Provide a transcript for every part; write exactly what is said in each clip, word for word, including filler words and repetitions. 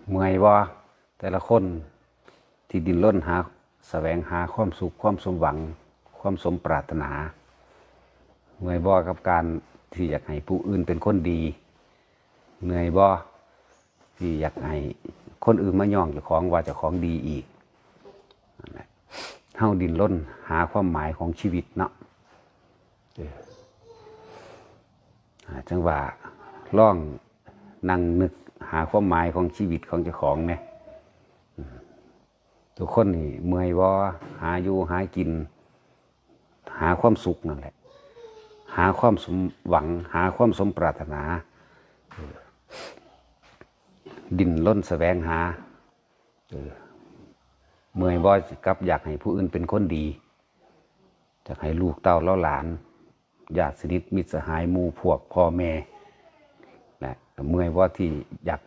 เมื่อยบ่แต่ละคนที่ดิ้นรนหาแสวงหาความสุขความสมหวังความสมปรารถนา เมื่อยบ่กับการที่อยากให้ผู้อื่นเป็นคนดี เมื่อยบ่ที่อยากให้คนอื่นมาย้องเจ้าของว่าเจ้าของดีอีกนั่นแหละเฮาดิ้นรนหาความหมายของชีวิตเนาะ เอออ่าจังว่าลองนั่งนึกหาความหมายของชีวิตของเจ้าของเนี่ยอืมทุกคนนี่เมื่อยบ่หาอยู่หากิน หาความสุขนั่นแหละ หาความสมหวัง หาความสมปรารถนาเออดิ้นรนแสวงหาเออเมื่อยบ่กับอยากให้ผู้อื่นเป็นคนดี อยากให้ลูกเต้าเหล่าหลาน ญาติสนิทมิตรสหายหมู่พวกพ่อแม่และเมื่อยว่าที่อยาก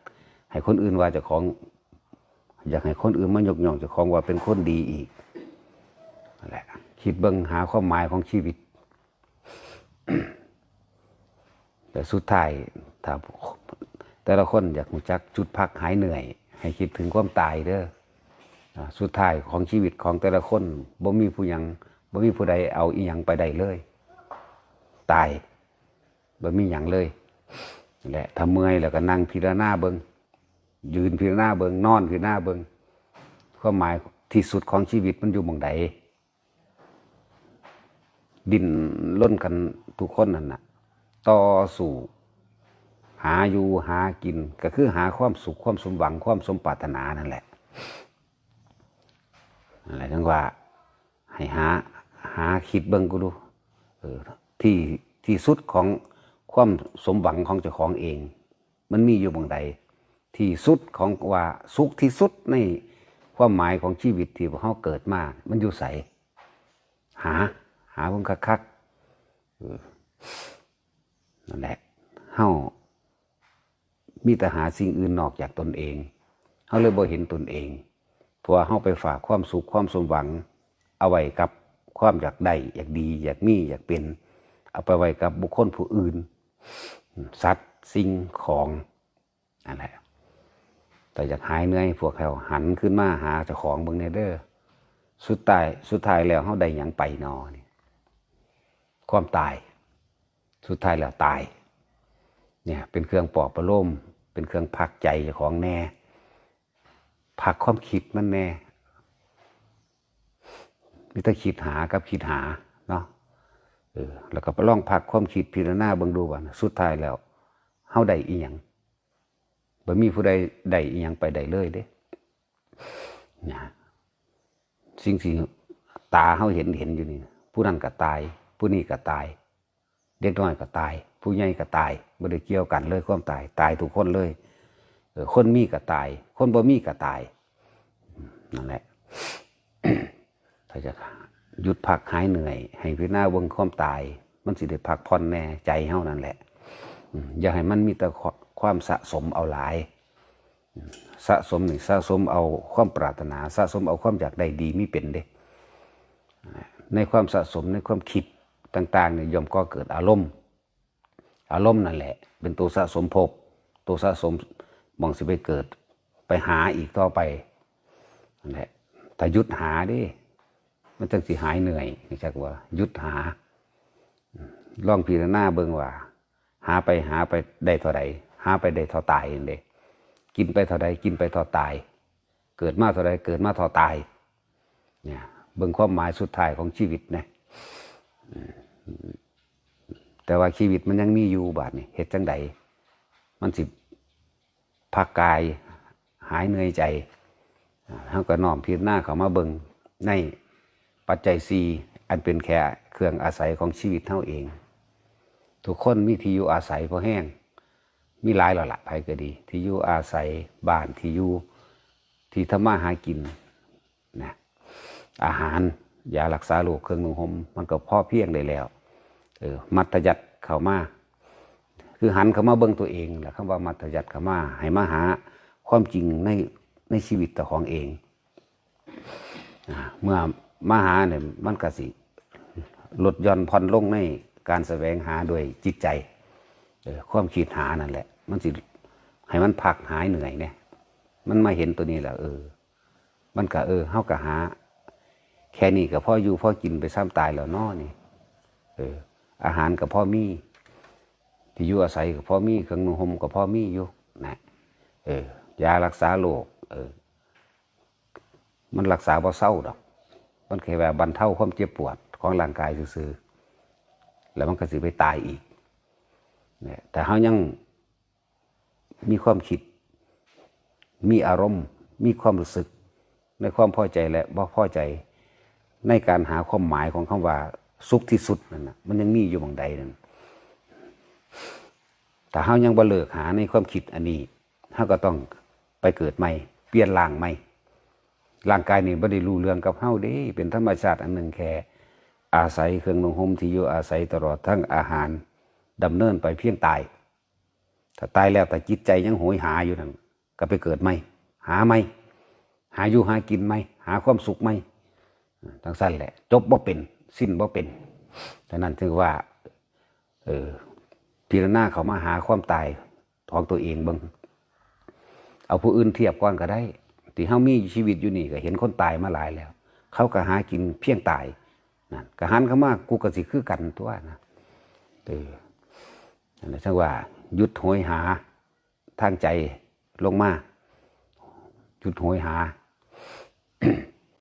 ให้คนอื่นว่าเจ้าของ อยากให้คนอื่นมายกย่องเจ้าของว่าเป็นคนดีอีกนั่นแหละคิดเบิ่งหาความหมายของชีวิต แต่สุดท้ายถ้าแต่ละคนอยากรู้จักจุดพักหายเหนื่อย ให้คิดถึงความตายเด้ออ่าสุดท้ายของชีวิตของแต่ละคนบ่มีผู้หยังบ่มีผู้ใดเอาอีหยังไปได้เลย ตายบ่มีหยังเลยนั่นแหละถ้าเมื่อยแล้วก็นั่งพิจารณาเบิ่งยืนพิจารณาเบิ่งนอนพิจารณาเบิ่งความหมายที่สุดของชีวิตมันอยู่หม่องใด ดิ้นรนกันทุกคนนั่นน่ะต่อสู้หาอยู่หากินก็คือหาความสุขความสมหวังความสมปรารถนานั่นแหละนั่นแหละจังว่าให้หาหาคิดเบิ่งกูดูเออที่ที่สุดของความสมหวังของเจ้าของเอง มันมีอยู่หม่องใดที่สุดของว่าสุขที่สุดในความหมายของชีวิตที่พวกเฮาเกิดมา มันอยู่ไสหา หาเบิ่งคักๆเออนั่นแหละเฮามีแต่หาสิ่งอื่นนอกจากตนเองเฮาเลยบ่เห็นตนเอง เพราะว่าเฮาไปฝากความสุขความสมหวัง เอาไว้กับความอยากได้อยากดี อยากมีอยากเป็น เอาไปไว้กับบุคคลผู้อื่น สัตว์สิ่งของนั่นแหละแต่อยากหายเหนื่อยพวกเขาหันขึ้นมาหาเจ้าของเบิ่งแน่เด้อสุดท้ายสุดท้ายแล้วเฮาได้หยังไปนอนี่ความตาย สุดท้ายแล้วตาย เนี่ย เป็นเครื่องปลอบประโลมเป็นเครื่องพักใจเจ้าของแน่พักความคิดมันแน่มีแต่คิดหากับคิดหาเนาะเออ แล้วก็ไปลองพักความคิดพิจารณาเบิ่งดูว่าสุดท้ายแล้วเฮาได้อีหยังบ่มีผู้ใดได้อีหยังไปได้เลยเด้นะสิ่งที่ตาเฮาเห็นเห็นอยู่นี่ผู้นั้นก็ตาย ผู้นี้ก็ตาย เด็กน้อยก็ตาย ผู้ใหญ่ก็ตายบ่ได้เกี่ยวกันเลยความตาย ตายทุกคนเลยเออคนมีก็ตาย คนบ่มีก็ตายนั่นแหละถ้าจะหยุดพักหายเหนื่อย ให้พิจารณาเบิ่งความตาย มันสิได้พักผ่อนแน่ใจเฮานั่นแหละอืมอย่าให้มันมีแต่ความสะสมเอาหลาย สะสมนี่สะสมเอาความปรารถนา สะสมเอาความอยากได้ดีมีเป็นเด้ในความสะสมในความคิดต่างๆเนี่ยย่อมก่อเกิดอารมณ์ อารมณ์นั่นแหละ เป็นตัวสะสมภพตัวสะสมหม่องสิไปเกิด ไปหาอีกต่อไปนั่นแหละถ้าหยุดหาเด้มันจังสิหายเหนื่อยจักว่าหยุดหาลองพิจารณาเบิ่งว่า หาไปหาไปได้เท่าใดหาไปได้เท่าตายนั่นเด้กินไปเท่าใดกินไปเท่าตาย เกิดมาเท่าใดเกิดมาเท่าตายเนี่ยเบิ่งความหมายสุดท้ายของชีวิตนะอืมแต่ว่าชีวิตมันยังมีอยู่บาดนี่เฮ็ดจั่งใดมันสิพักกายหายเหนื่อยใจอ่าเฮาก็น้อมพิจารณาเข้ามาเบิ่งในปัจจัยสี่อันเป็นแค่เครื่องอาศัยของชีวิตเฮาเอง ทุกคนมีที่อยู่อาศัยพอแฮงมีหลายแล้วล่ะไผก็ดี ที่อยู่อาศัยบ้านที่อยู่ที่ทำมาหากินนะอาหารยารักษาโรคเครื่องนุ่งห่มมันก็พอเพียงได้แล้วเออมัธยัสถ์เข้ามาคือหันเข้ามาเบิ่งตัวเองแหละคำว่ามัธยัสถ์เข้ามาให้มาหาความจริงในในชีวิตเจ้าของเอง อ่าเมื่อมาหาเนี่ยมันก็สิลดหย่อนผ่อนลงในการแสวงหาโดยจิตใจเออความคิดหานั่นแหละ มันสิให้มันพักหายเหนื่อยเนี่ย มันมาเห็นตัวนี้แล้ว เออ มันก็ เออ เฮาก็หา แค่นี้ก็พออยู่พอกินไปซ้ำตายแล้วเนาะนี่ เออ อาหารก็พอมี ที่อยู่อาศัยก็พอมี เครื่องนุ่งห่มก็พอมีอยู่นะ เออ ยารักษาโรค เออ มันรักษาบ่เซาดอก มันแค่ว่าบรรเทาความเจ็บปวดของร่างกายซื่อๆ แล้วมันก็สิไปตายอีก เนี่ย แต่เฮายังมีความคิด มีอารมณ์ มีความรู้สึก ในความพอใจและบ่พอใจ ในการหาความหมายของคำว่าสุขที่สุดนั่นน่ะ มันยังมีอยู่หม่องใดนั่น ถ้าเฮายังบ่เลิกหาในความคิดอันนี้ เฮาก็ต้องไปเกิดใหม่ เปลี่ยนร่างใหม่ ร่างกายนี่บ่ได้รู้เรื่องกับเฮาเด้ เป็นธรรมชาติอันหนึ่ง แค่อาศัยเครื่องนุ่งห่มที่อยู่อาศัย ตลอดทั้งอาหาร ดำเนินไปเพียงตาย ถ้าตายแล้ว ถ้าจิตใจยังโหยหาอยู่นั่น ก็ไปเกิดใหม่ หาใหม่ หาอยู่หากินใหม่ หาความสุขใหม่ จั่งซั้นแหละ จบบ่เป็น สิ้นบ่เป็น ฉะนั้นถือว่า เออ พิจารณาเข้ามาหาความตายของตัวเองเบิ่ง เอาผู้อื่นเทียบก่อนก็ได้ ที่เฮามีชีวิตอยู่นี่ก็เห็นคนตายมาหลายแล้ว เขาก็หากินเพียงตาย นั่น ก็หันเข้ามา กูก็สิคือกันตัวนะ เออ นั่นแหละ จั่งว่าหยุดโหยหาทางใจลงมา หยุดโหยหา